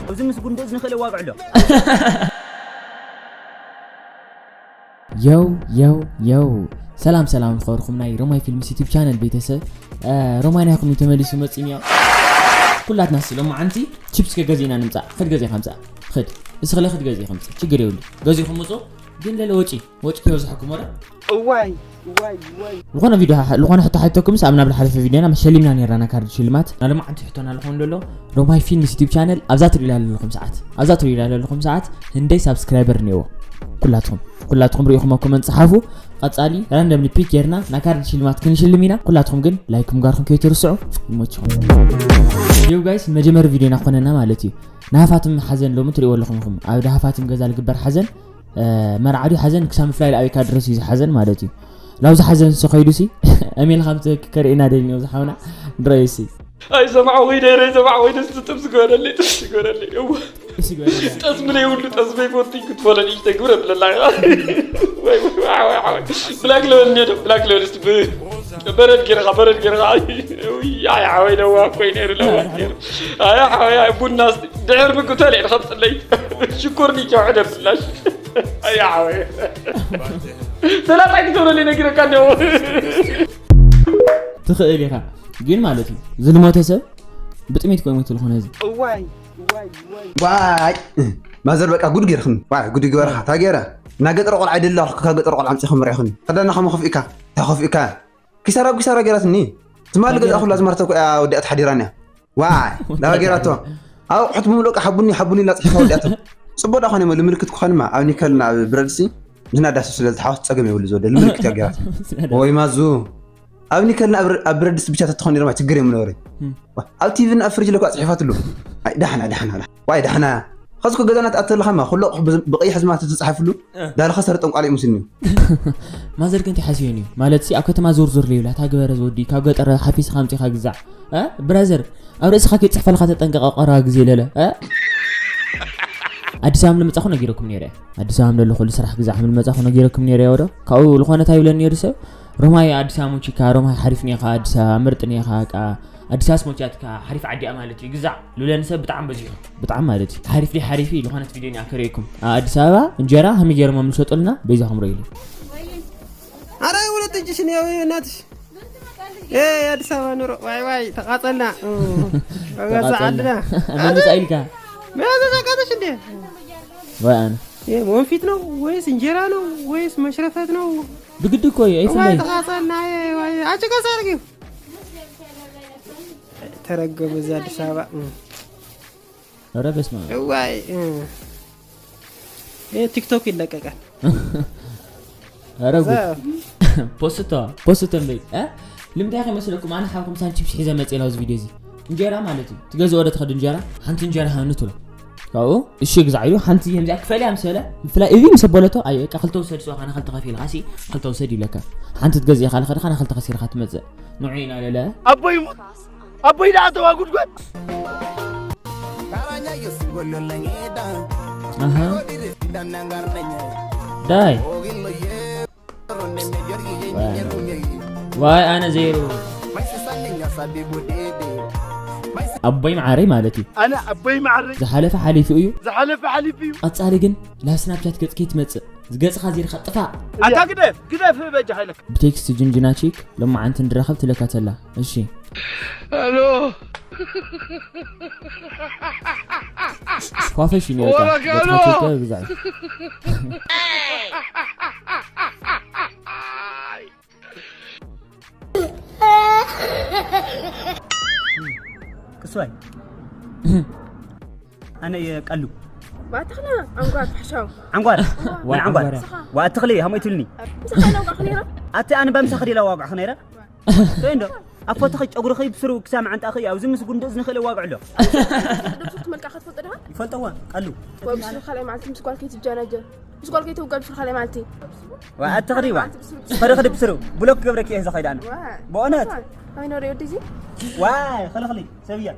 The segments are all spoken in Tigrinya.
ኣብዚ ምስ ጉንዲ እዝኒ ክእል ዋግዕ ኣሎ። የው የው የው ሰላም ሰላም ዝኸበርኩም ናይ ሮማይ ፊልምስ ዩቲብ ቻነል ቤተሰብ። ሮማይ ናይኹም ተመሊሱ መፂኒ። ኩላትና ስለ መዓንቲ ቺፕስ ከገዚእና ንምፃእ። ክድ ገዚእኻ ምፃእ። ክድ እስኽለ ክድ ገዚእኻ ምፃእ። ችግር የብሉ። ገዚእኹም ምፁ። ግን ለለ ወጪ ወጪ ከይበዝሐኩም ወረ። እዋይ እዋይ እዋይ ዝኾነ ቪድዮ ዝኾነ ሕቶ ሓተኩም ኣብ ናብ ዝሓለፈ ቪድዮና መሸሊምና ነርና ካርድ ሽልማት። ናሎም ዓንቲ ሕቶና ዝኾን ዘሎ ሮማይ ፊልምስ ዩቲብ ቻነል ኣብዛ ትሪላ ዘለኹም ሰዓት ኣብዛ ትሪላ ዘለኹም ሰዓት ህንደይ ሳብስክራይበር እኒዎ። ኩላትኩም ኩላትኩም ሪኢኹም ኮመንት ጸሓፉ። ቀጻሊ ራንደምሊ ፒክ ጌርና ናይ ካርድ ሽልማት ክንሽልም ኢና። ኩላትኩም ግን ላይክ ምጋርኩም ከይትርስዑ። ይሞችኹም። ዩ ጋይስ መጀመሪ ቪድዮና ኮነና ማለት እዩ። ናሃፋትም ሓዘን ሎሚ ትሪእዎ ኣለኹም ኢኹም ኣብ ዳሃፋትም ገዛ ልግበር ሓዘን መርዓ ድዩ ሓዘን ክሳብ ምፍላይ ለኣቢካ ድረስ እዩ ዝሓዘን ማለት እዩ። ላብዚ ሓዘን ንሱ ከይዱ ሲ እሜል ካብ ትህክ ከርእየና ደልኒ ኣብዚ ሓውና ድረዩ ሲ ኣይሰማዕ ወይ ደረ ሰማዕ ወይ ደስ ጥብስ ግበረለይ ጥብስ ግበረለይ እዋ ጠስሚ ለይ ሁሉ ጠስመይ ቦቲ ክትፈለ ንእሽተ ግብረ ብለላ ብላክ ለበል ኔዶ ብላክ ለበል ስ በረድ ጌርኻ በረድ ጌርኻ ኣይ ሓወይ ለዋ ኮይነ ለዋ ኣይ ሓወይ ቡና ድሕር ምግብ ተልዕ ንኸምፅለይ ሽኮር ኒቸው ሕደር ብላሽ ኣያ ሓወይ ተላጣይ ክትብለለይ ነጊረካ እንዲያው ትኽእል ኢኻ ግን ማለት እዩ ዝልሞተ ሰብ ብጥሜት ኮ ይሞት ዝኾነ እዚ እዋይ እዋይ እዋይ ዋይ ማዘር በቃ ጉድ ገርኽን ዋይ ጉድ ይግበርኻ ታጌረ እና ገጠር ቆልዓ ይደላ ካብ ገጠር ቆልዓ ምፅኹም ርኢኽን ከዳና ከመ ከፍኢካ ተኸፍኢካ ኪሳራ ኪሳራ ገራትኒ ትማሊ ገዛ ኩላ ዝማርተ ኮያ ወዲኣት ሓዲራን እያ ዋይ ዳባ ገራቶ ኣቑሑት ብምልኦ ሓቡኒ ሓቡኒ ኢላ ፅሒፋ ወዲኣቶ ፅቡቅ ዳ ኮነ መሉ ምልክት ክኾንማ ኣብ ኒከልና ኣብ ብረድሲ ምስና ዳሱ ስለ ዝተሓወስ ፀገም የብሉ ዝወደ ንምልክት እያ ገራት ወይ ማዙ ኣብ ኒከልና ኣብ ብረድስ ብቻ ተትኾን ድማ ችግር የምነበረ ኣብ ቲቪ ኣብ ፍርጅ ለኳ ፅሒፋትሉ ዳሕና ዳሕና ዋይ ዳሕና ኸዚ ገዛና ትኣተልኻማ ኩሎ ብቐይሕ ዝማት ዝፅሓፍሉ ዳልኻ ሰር ጠንቋል ይምስልኒ ማዘር ግን ሓስዮን እዩ ማለት ሲ ኣብ ከተማ ዞር ዞር ለይብላ እታ ግበረ ዝወዲ ካብ ገጠር ሓፊስኻ ኣምፂኻ ግዛዕ ብራዘር ኣብ ርእስኻ ከይፅሕፈልካ ተጠንቀቐ ቀረባ ግዜ ለለ ኣዲስ ኣበባ ንምፃኹ ነጊረኩም ነይረ ኣዲስ ኣበባ ለለኹሉ ስራሕ ግዛዕ ምልመፃኹ ነጊረኩም ነይረ ወዶ ካብኡ ዝኾነ ታይ ይብለኒ ዶ ሰብ ሮማይ ኣዲስ ኣበባ ሙቺካ ሮማይ ሓሪፍ ኔኻ ኣዲስ ኣበባ ምርጥ ኔኻ ቃ ኣዲስ ኣበባ ስሞቻትካ ሓሪፍ ዓዲያ ማለት እዩ ግዛዕ ልብለኒ ሰብ ብጣዕሚ በዚሑ ብጣዕሚ ማለት እዩ ሓሪፍ ዲ ሓሪፍ ዝኾነት ቪድዮ ኒኣ ከርእየኩም ኣብ ኣዲስ ኣበባ እንጀራ ከመይ ገይሮም ምሸጡልና በይዛኹም ረኢሉ አረ ሁለት እጅሽን ያው እናትሽ የአዲስ አበባ ኑሮ ዋይ ዋይ ተቃጠልና በገዛ ዓድና መልስ አይልካ መያዘ ተቃጠሽ እንዴ ወይ ኣነ ወንፊት ነው ወይስ እንጀራ ነው ወይስ መሽረፈት ነው ብግዲ እኮ እዩ ዋይ ኣይፍለይ ተቃጠልና አጭቀስ አርጊው ተረገሙ እዚ ኣዲስ ኣበባ ኧረ በስመ አብ እዋይ ይሄ ቲክቶክ ይለቀቃል። ኧረ ጉድ ፖስቶ ፖስቶ እምበይ እ ልምዳይ ከመስለኩም ኣነ ሓምኩም ሳንቲም ሽሕ ሒዘ መፅእ ላውዚ ቪድዮ እዚ እንጀራ ማለት እዩ ትገዝኦ ዶ ትኸድ እንጀራ ሓንቲ እንጀራ ሃኒ ትብሎ ካብኡ እሺ ግዛዕ ኢሉ ሓንቲ ከምዚኣ ክፈልያ ምስ በለ ብፍላይ እቢ ምስ ኣበለቶ ኣየ እቃ ክልተ ውሰድ ስዋ ካነ ክልተ ከፊልካ ሲ ክልተ ውሰድ ይብለካ ሓንቲ ትገዝእ ኢኻ ለኸድኻ ንክልተ ከሲርካ ትመፅእ ንዑ ኢና ለለ ኣቦይ ሙት ኣቦይ ደኣ ተዋ ጉድጓድ ዳይ ዋይ ኣነ ዜሮ ኣቦይ መዓረይ ማለት እዩ ኣነ ኣቦይ መዓረይ ዝሓለፈ ሓሊፉ እዩ ዝሓለፈ ሓሊፉ እዩ ቀጻሊ ግን ናብ ስናፕቻት ገጽ ከይትመጽእ ዝገጽኻ ዜርካ ጥፋእ ኣታ ግደፍ ግደፍ በጃ ሃይለካ ብቴክስት ጅንጅና ቺክ ለማዓንቲ እንድራኸብ ትለካ ተላ እሺ ሄሎ ኳፈሽ እዩ ነይርካ ወረጋሎ! ገጽካ ትወስዶ ግዛዕ ቅስዋይ ኣነ እየ ቀሉ ባትኽና ዓንጓር ፍሕሻው ዓንጓር ዋይ ዓንጓር ዓንጓር። ዋ ኣትኽሊ ሃሞይ ትልኒ ምሳኻ ነውቃ ክነይራ ኣቲ ኣነ በምሳኺ ዲላ ዋጓዕኺ ነይረ ከይንዶ ኣፎትኺ ጨጉርኺ ብስሩ ክሳብ መዓንጣኺ ኣብዚ ምስ ጉንዲ እዝንኺ ኢለ ዋግዕሎ ደብሱ ትመልቃ ክትፈልጥ ድኻ ፈልጠዋ ቃሉ ወብስሩ ካልኣይ መዓልቲ ምስ ጓል ከይትጃናጀር ምስ ጓል ከይትውጋድ ብስሩ ካልኣይ መዓልቲ ዋ ኣትኽሪ ዋ ኸደ ኸደ ብስሩ ብሎክ ክገብረኪ እየ ዝኸይድ ኣነ ብእውነት ከመይ ኖረ ወዲ እዚ ዋይ ኸለኽሊ ሰብያ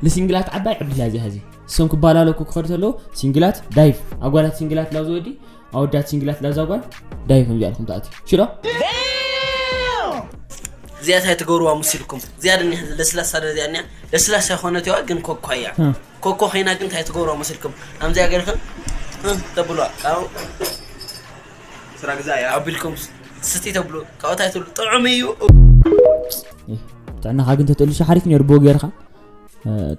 ንሲንግላት ዓባይ ዕድል እያ እዚኣ ሕዚ እሶም ክባላለኩ ክኸዱ ተለዉ ሲንግላት ዳይቭ ኣጓላት ሲንግላት ላብዚ ወዲ ኣወዳት ሲንግላት ላብዛ ጓል ዳይቭ ከምዚኣ ኢልኩም ተኣትዩ ሽሎ እዚኣ እንታይ ትገብርዋ መሲልኩም? እዚኣ ድኒ ለስላሳ ዶ እዚኣ እኒኣ ለስላሳ ይኾነት እያ ግን ኮኳ እያ። ኮኮ ኸይና ግን እንታይ ትገብርዋ መሲልኩም? ኣምዚኣ ገርክም ተብሏ ካብኡ ስራ ግዛ እያ ኣቢልኩም ስቲ ተብሉ ካብኡ እንታይ ትብሉ ጥዑም እዩ። ጥዕናኻ ግን ተጥልሾ ሓሪፍ ነይሩ ብኡ ገይርኻ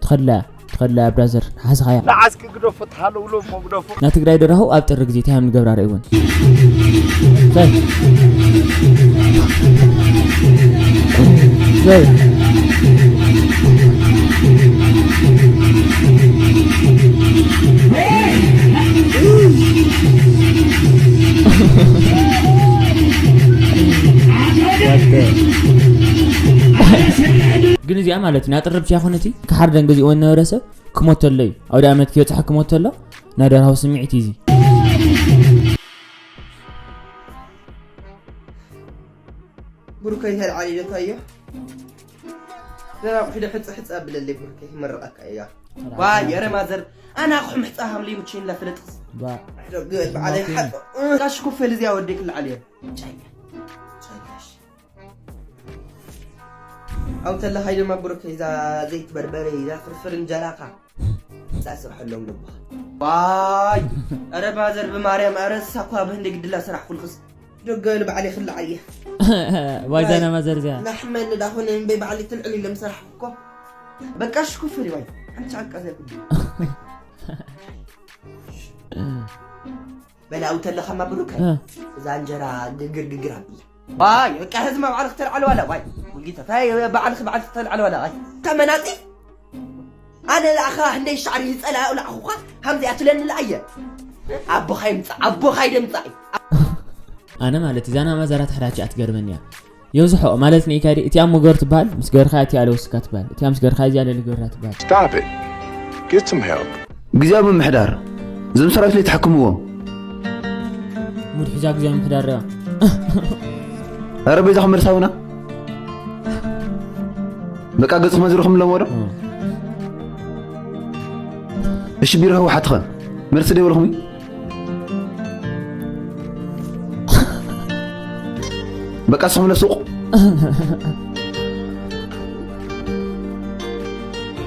ትኸድላ ትኸድላ ብራዘር ሓስኻያ ንዓስኪ ግደፎ ተሃለውሎ እሞ ግደፎ ናብ ትግራይ ደራሁ ኣብ ጥሪ ግዜ ታይም ንገብራ ርእይውን ግን እዚኣ ማለት እዩ ናጥርብ ቻ ኮነቲ ክሓርደን ገዚእወን ነበረ ሰብ ክሞት ተሎ እዩ ኣውደ ኣመት ክበፅሐ ክሞት ተሎ ናይ ደርሃዊ ስምዒት እዩ እዚ ብሩከይ ተልዓሊ ኢለካዮ ዘራቑ ሒደ ሕፀ ሕፀ ኣብለለይ ብሩከይ ክመርቐካ እያ ዋ የረ ማዘር ኣነ ኣቑሑ ምሕፃ ሃብለይ ምችይን ላፍለጥስ በዓለይ ሓጦ ጋሽ ኩፈል እዚኣ ወደይ ክልዓል እየ ጫያ ጫያሽ ኣብተለኻይ ድማ ብሩክ እዛ ዘይት በርበረ እዛ ፍርፍር እንጀራኻ እዛ ስርሐሎም ልብኻ ዋይ ኧረ ባዘር ብማርያም ኧረ እሳ እኳ ብህንደ ግድላ ስራሕ ኩልክስ ደገ ንባዕለይ ክልዓየ ዋይዛና ማዘር እዚኣ ናሕመኒ ዳኹን እምበይ ባዕለይ ትልዕል ኢለ ምሰራሕ እኮ በቃ ሽኩፍሪ ዋይ ሓንቲ ጫቃ ዘይብሉ በላው ተለኻ ማብሩክ እዛ እንጀራ ግግር ግግር ኣብላ ዋይ በቃ ህዝማ ባዕልክ ተልዓል ዋላ ዋይ ሙልጊታ ታይ ባዕልክ ባዕልክ ተልዓል ዋላ ዋይ ተመናጢ ኣነ ለኣኻ ህንደይ ሻዕሪ ዝጸላኡ ለኣኹኻ ሃምዚ ኣትለኒ ለኣየ ኣቦኻ ይምጻእ ኣቦኻ ይደምጻእ ኣነ ማለት እዛ ናማ ዘራ ተሕዳች ኣትገርመን እያ የብዝሖ ማለት ንኢካዲ እቲ ኣብ ሙገር ትበሃል ምስ ገርካ እቲ ኣለወስካ ትበሃል እቲ ምስ ገርካ እዚ ኣለሊ ገራ ትበሃል Stop it. Get some help. ግዝያዊ ምምሕዳር እዞም ሰራዊት ለይተሓክምዎም ሙድ ሒዛ ግዝያዊ ምምሕዳር ያ ኧረ በይዛኹም መልሳውና በቃ ገጽኹም ኣዝርኹም ኣለዎ ዶ እሺ ቢሮ ህወሓት ኸ መልሲ ደይበልኹም እዩ በቃ ስኹም ለሱቕ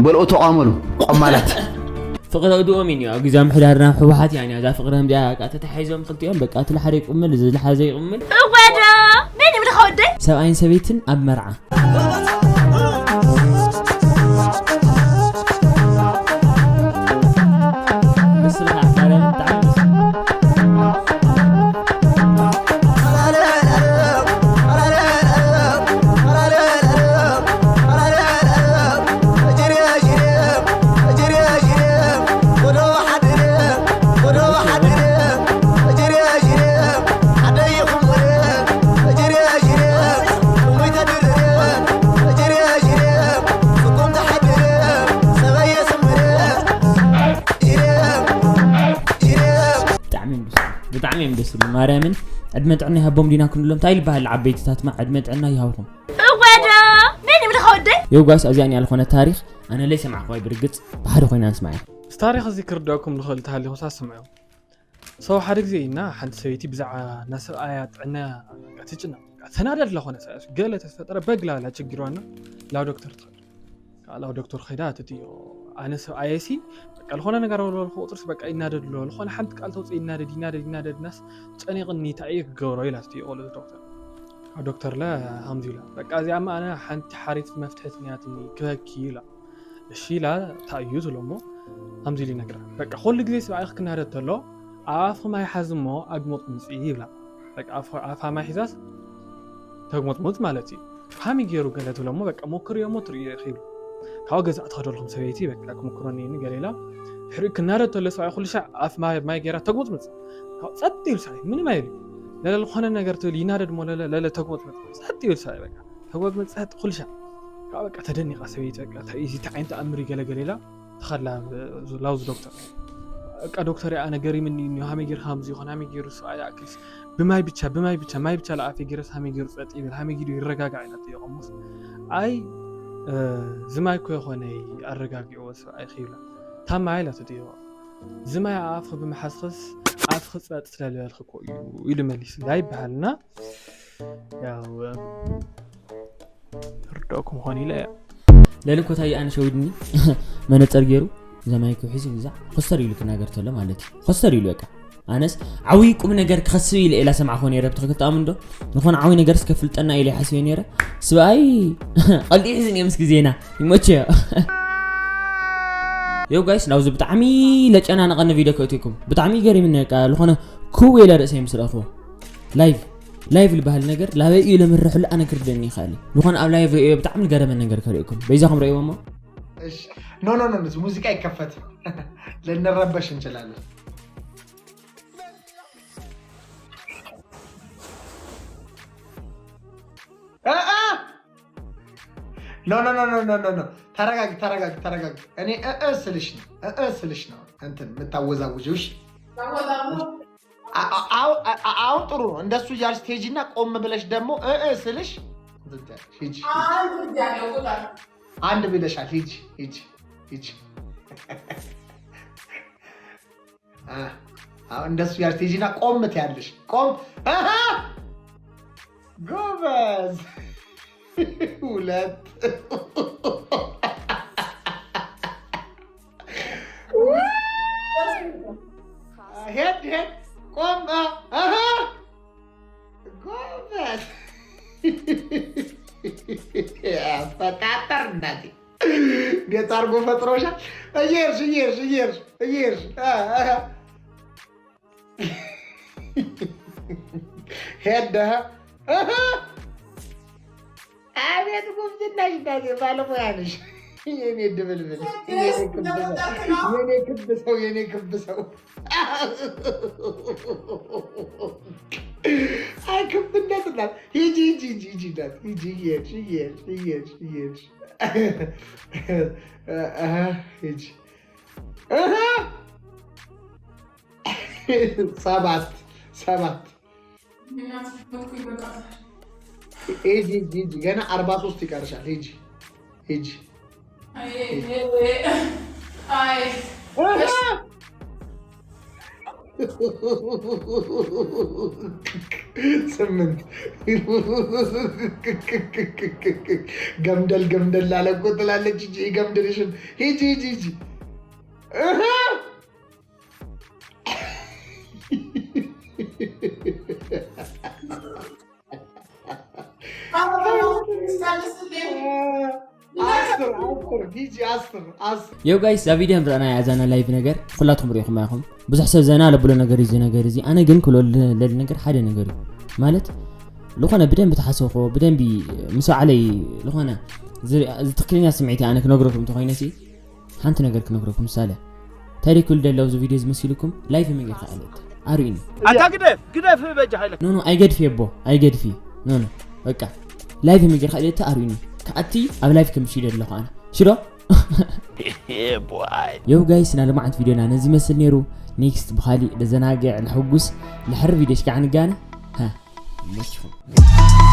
በልኦ ተቋመሉ ቆማላት ፍቕሪ እድኦም እዩ ኣብ ግዜ ምሕዳር ናብ ህወሓት እያ እዛ ፍቕሪ ከምዚኣ በቃ ተታሓሒዞም ክልቲኦም በቃ እቲ ልሓደ ይቕምል እዚ ልሓዘ ይቕምል እወዶ መን ይብልኻ ወደይ ሰብኣይን ሰበይትን ኣብ መርዓ ብጣዕሚ እዮም ደስ ዝብሉ ማርያምን ዕድመ ጥዕና ይሃቦም ዲና ክንብሎም እንታይ ይበሃል ዓበይትታትና ዕድመ ጥዕና ይሃብኹም እወዶ መን ይብልኻ ወደይ የውጓስ ኣብዚኣን ያልኾነ ታሪኽ ኣነ ለይ ሰማዕኳይ ብርግፅ ብሓደ ኮይና ንስማዕ እያ ታሪኽ እዚ ክርዳእኩም ንኽእል ተሃሊኹሳ ስምዑ ሰው ሓደ ግዜ ኢና ሓንቲ ሰበይቲ ብዛዕባ ናሰብኣያ ጥዕና ትጭነቕ ተናደድ ለኾነ ገለ ተዝፈጠረ በግላላ ችግር ዋና ላብ ዶክተር ትኸድ ካላው ዶክተር ኸይዳ ትጥይቆ ኣነ ሰብኣየ ሲ በቃ ዝኾነ ነገር ወለልኩ ቁፅርስ በቃ ይናደድ ኣሎ ዝኾነ ሓንቲ ቃል ተውፅእ ይናደድ ይናደድ ይናደድ ናስ ጨኒቕኒ እንታይ እየ ክገብሮ ኢላ ትጥይቆ ዶክተር ካብ ዶክተር ለ ሃምዚ ኢላ በቃ እዚኣማ ኣነ ሓንቲ ሓሪት መፍትሕት ኒያትኒ ክበኪ ኢላ እሺ ኢላ እንታይ እዩ ትብሎ እሞ ሃምዚ ኢሉ ይነግራ በቃ ኩሉ ግዜ ሰብኣይኽ ክናደድ ተሎ ኣብ ኣፍኺ ማይ ሓዚ እሞ ኣግሞጥ ምፅኢ ይብላ በቃ ኣፋ ማይ ሒዛስ ተግሞጥሙጥ ማለት እዩ ሃሚ ገይሩ ገለ ትብሎ እሞ በቃ ሞክርዮ እሞ ትርእዮ ኢኺ ይብሉ ካብ ገዛ ትኸደልኩም ሰበይቲ በቃ ክምክሮኒ እኒ ገለ ኢላ ድሕሪኡ ክናደድ ተሎ ሰብኣይ ኩሉ ሻዕ ኣፍ ማይ ማይ ገይራ ተግሞጥሙጥ ካብ ጸጥ ይብል ሰብኣይ ምንም ኣይብል ለለ ዝኾነ ነገር ትብል ይናደድ እሞ ለለ ለለ ተግሞጥሙጥ ጸጥ ይብል ሰብኣይ በቃ ተግሞጥሙጥ ጸጥ ኩሉ ሻዕ በቃ ተደኒቃ ሰበይቲ በቃ እንታይ እዩ እዚ እንታይ ዓይነት ተኣምር እዩ ገለገለ ኢላ ተኸላ ላውዝ ዶክተር በቃ ዶክተር ኣነ ገሪምኒ እኒ ሃመይ ጌርካ ከምዚ ይኾን ሃመይ ገይሩ ሰብኣይ ይኣክልስ ብማይ ብቻ ብማይ ብቻ ማይ ብቻ ለኣፈ ገይረስ ሃመይ ገይሩ ጸጥ ይብል ሃመይ ጊዱ ይረጋጋዕ ኢላ ትጠይቆ እሞስ ኣይ እዚ ማይ እኮ ይኾነ ኣረጋጊእዎ ሰብኣይ ክይብላ ታማ ኢላ ትጠይቆ እዚ ማይ ኣፍኺ ብምሓዝኽስ ኣፍኺ ጸጥ ስለልበልኺ እኮ እዩ ኢሉ መሊስላ ይበሃል እና ያው ርዳእኩም ኾን ኢለ እያ ለሊ ኮታይ ኣነ ሸዊድኒ መነፀር ገይሩ እዛ ማይክ ሒዙ እዛ ኮስተር ኢሉ ክናገር ተሎ ማለት እዩ ኮስተር ኢሉ በቃ ኣነስ ዓብይ ቁም ነገር ክኸስብ ኢለ ኢላ ሰማዕኮ ነይረ ብትኽክል ተኣምን ዶ ዝኾነ ዓብይ ነገር ስከፍልጠና ኢለ ሓስበ ነይረ ስብኣይ ቀልጢ ሒዝን እዮም እስኪ ዜና ይመቸዮ ዮ ጋይስ ናብዚ ብጣዕሚ ለጨናነቐኒ ቪድዮ ከእትኩም ብጣዕሚ ገሪምኒ በቃ ዝኾነ ክው ኢለ ርእሰይ ምስ ረእኽዎ ላይቭ ላይቭ ዝበሃል ነገር ላበይ እዩ ለምርሕሉ ኣነ ክርደኒ ይኽእል እዩ ዝኾነ ኣብ ላይቭ ርእዮ ብጣዕሚ ዝገረመ ነገር ከርእኩም በይዛኹም ርእይዎ እሞ እሺ ኖ ኖ ኖ እዚ ሙዚቃ ይከፈት ልንረበሽ እንችላለን ኖ ኖ ኖ ኖ ኖ ኖ ተረጋግ ተረጋግ ተረጋግ እኔ እእ ስልሽ ነው እእ ስልሽ ነው እንትን የምታወዛውዥው እሺ አሁን ጥሩ ነው እንደሱ እያልሽ ትሄጂና ቆም ብለሽ ደግሞ እእ ስልሽ ሂጂ አንድ ብለሻል ሂጂ ሂጂ ሂጂ እንደሱ ያልሽ ትሄጂና ቆም ትያለሽ ቆም ጎበዝ ሁለት ሄድ ሄድ ቆም ጎበዝ ፈጣጠር እናቴ እንዴት አድርጎ ፈጥሮሻል እየርሽ እየርሽ እየርሽ እየርሽ ሄደ አቤት ጉብዝናሽ እናቴ ባለሙያ ነሽ የኔ ድብልብል የኔ ክብ ሰው የኔ ክብ ሰው አይ ክብነት እናት ሂጂ ሂጂ ሂጂ ሂጂ እናት ሂጂ እየሄድሽ እየሄድሽ እየሄድሽ እየሄድሽ ሂጂ ሰባት ሰባት ሂጂ ሂጂ ሂጂ ገና አርባ ሶስት ይቀርሻል ሂጂ ሂጂ ስምንት ገምደል ገምደል ላለ እኮ ትላለች እንጂ ገምደልሽን ሂጂ ሂጂ ሂጂ የው ጋይስ እዛ ቪድዮ ንረአና እያ እዛና ላይቭ ነገር ኩላትኩም ሪኢኹማ ኢኹም ብዙሕ ሰብ ዘና ለብሎ ነገር እዩ ነገር እዚ ኣነ ግን ክሎ ለል ነገር ሓደ ነገር እዩ ማለት ዝኾነ ብደንቢ ተሓሰብኮ ብደንቢ ምስ ባዕለይ ዝኾነ ትክክለኛ ስምዒት ኣነ ክነግረኩም እንተኮይነ ሲ ሓንቲ ነገር ክነግረኩም ምሳሌ እንታይ ደይ ክብል ደለው እዚ ቪድዮ ዝመሲልኩም ላይፍ መን ጌርካ ኣለት ኣርእኒ ኣታ ግደፍ ግደፍ በጃ ሃይለ ኖ ኖ ኣይገድፊ የቦ ኣይገድፊ ኖ ኖ በቃ ላይፍ መን ጌርካ ኣለት ኣርእኒ ከኣቲ ኣብ ላይፍ ከም ሽደ ኣለኹ ኣነ ሽዶ የው ጋይስ ና ልማዓት ቪድዮና ነዚ መስል ነይሩ ኔክስት ብኻሊእ ለዘናግዕ ለሕጉስ ለሕር ቪድዮ ሽካዕ ንጋነ ሃ ይመችኹም